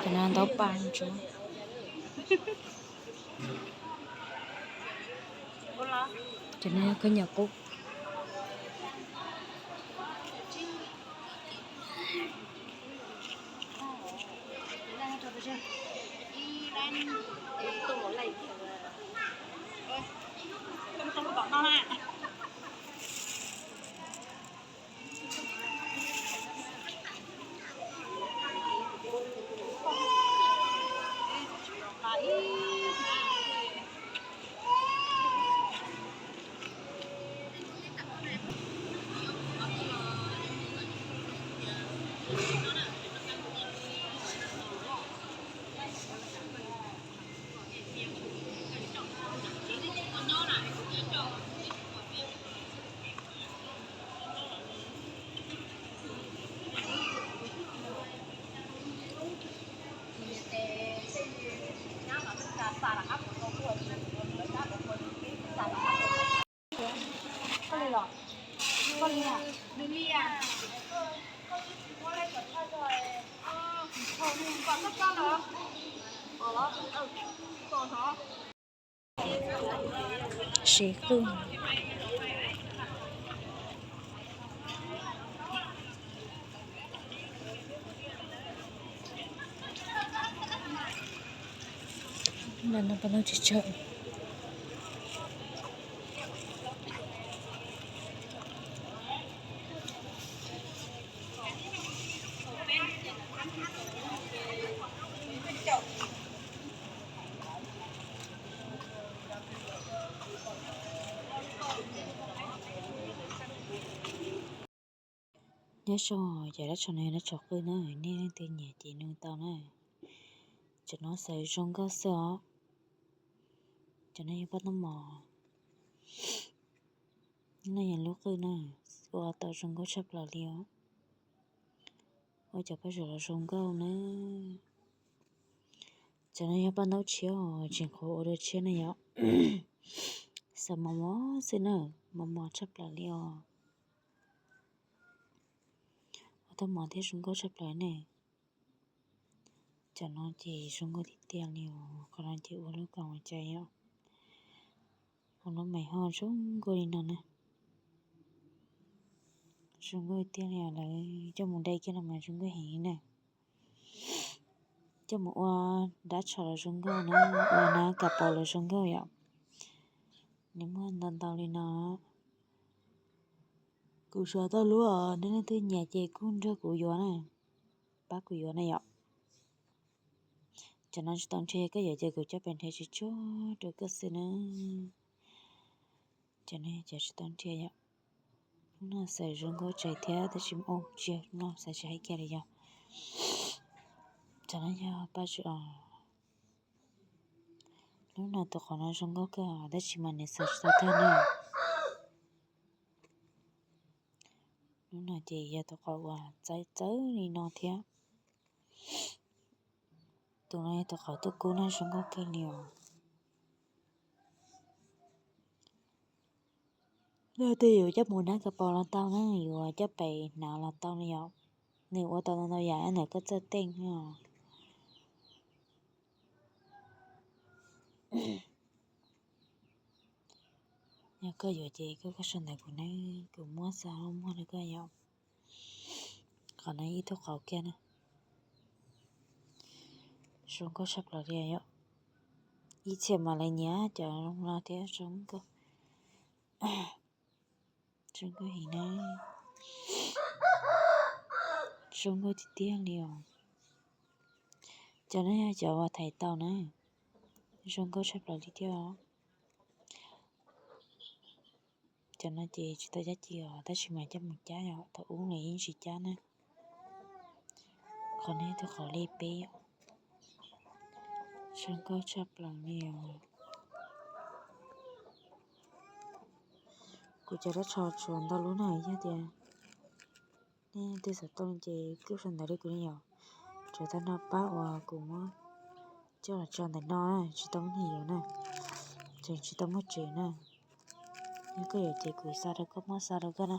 Cov no ntaub paj ntsuab. Cov no khaub ncaws qub. Siv qwj. Ntawm no peb lub tsev tsawg. Nyob zoo, cov dab tsho no yog dab tsho qwj na, nej leej twg nyiam ces nug tau na. Cov no xaws zoo nkauj xwb os. Cov no yog paj taub mos, no yog lub qwj na, ua tau zoo nkauj tshaj plaws li os. Ua cov paj zuav los zoo nkauj na. Cov no yog paj ntaub tshiab os, tseem qhuav ua dua tshiab na yom. Xaws mos mos xwb na, mos mos tshaj plaws li os. Ua tau mos thiab zoo nkauj tshaj plaws ne. Cov no ces zoo nkauj tiag tiag li os, qhov no ces ua lub koom ua cai yom. Ua lub me ho zoo nkauj li no na. Zoo nkauj tiag li os, lawv coj mus de kiag no mas zoo nkauj heev na. Coj mus ua dab tsho los zoo nkauj na, ua nab kas paus los zoo nkauj yom. Nws muaj ntau ntau li no. Kuv xav tau lub os, nej leej twg nyiam ces kuj nrog kuv yuav na, pab kuv yuav na yom. Cov no tsis tau nrhiav, koj yuav ces kuv coj pes nrhiav tsis tsuag rau koj xwb na. Cov no cov tsis tau nrhiav yom. Lub no xaws zoo nkauj tsawv thiab tab sis ua tsis no xaws tsis hais kiag li yom. Cov no yog paj zuav os. Lub no tus qauv no zoo nkauj kawg tab sis mas nws xaws tsis tau tag na. Lub no ces yog tus qauv uas txawv txawv li no thiab. Tus no yog tus qauv tuaj kub na, zoo nkauj kawg li os. Leej twg yuav coj mus nab kas paus los tau na, yuav coj pes hnav los tau na yom. Nws ua tau ntau ntau yam ntawm koj txawj teej os. Yog koj yuav ces koj, koj sau ntawv kuv ne, kuv muab xa muag rau koj yom. Qhov no ib tug qauv kiag na. Zoo nkauj tshaj plaws li yom. Ib txhia mas lawv nyiam cov no thiab, zoo nkauj. Zoo nkauj heev na. Zoo nkauj tiag tiag li os. Cov no yog cov uas thaiv tau na. Zoo nkauj tshaj plaws li thiab os. Cov no ces tsis tau cab ci os, tab sis mas coj mus cab yom, thaum ub los yeej tsis cab na. Qhov no yog tus qauv lej peb yom. Zoo nkauj tshaj plaws li os. Kuv cov dab tsho tsuas ntau lub na, yog tias nej leej twg xav tau ces kuj sau ntawv rau kuv ne yom. Tsuas tag no pab uas kuv muab coj los tso ntawm no, tsis tau muaj neeg yuav na, tseem tsis tau muaj tsev na. Yog koj yuav ces kuv xa rau koj, muab xa rau koj na.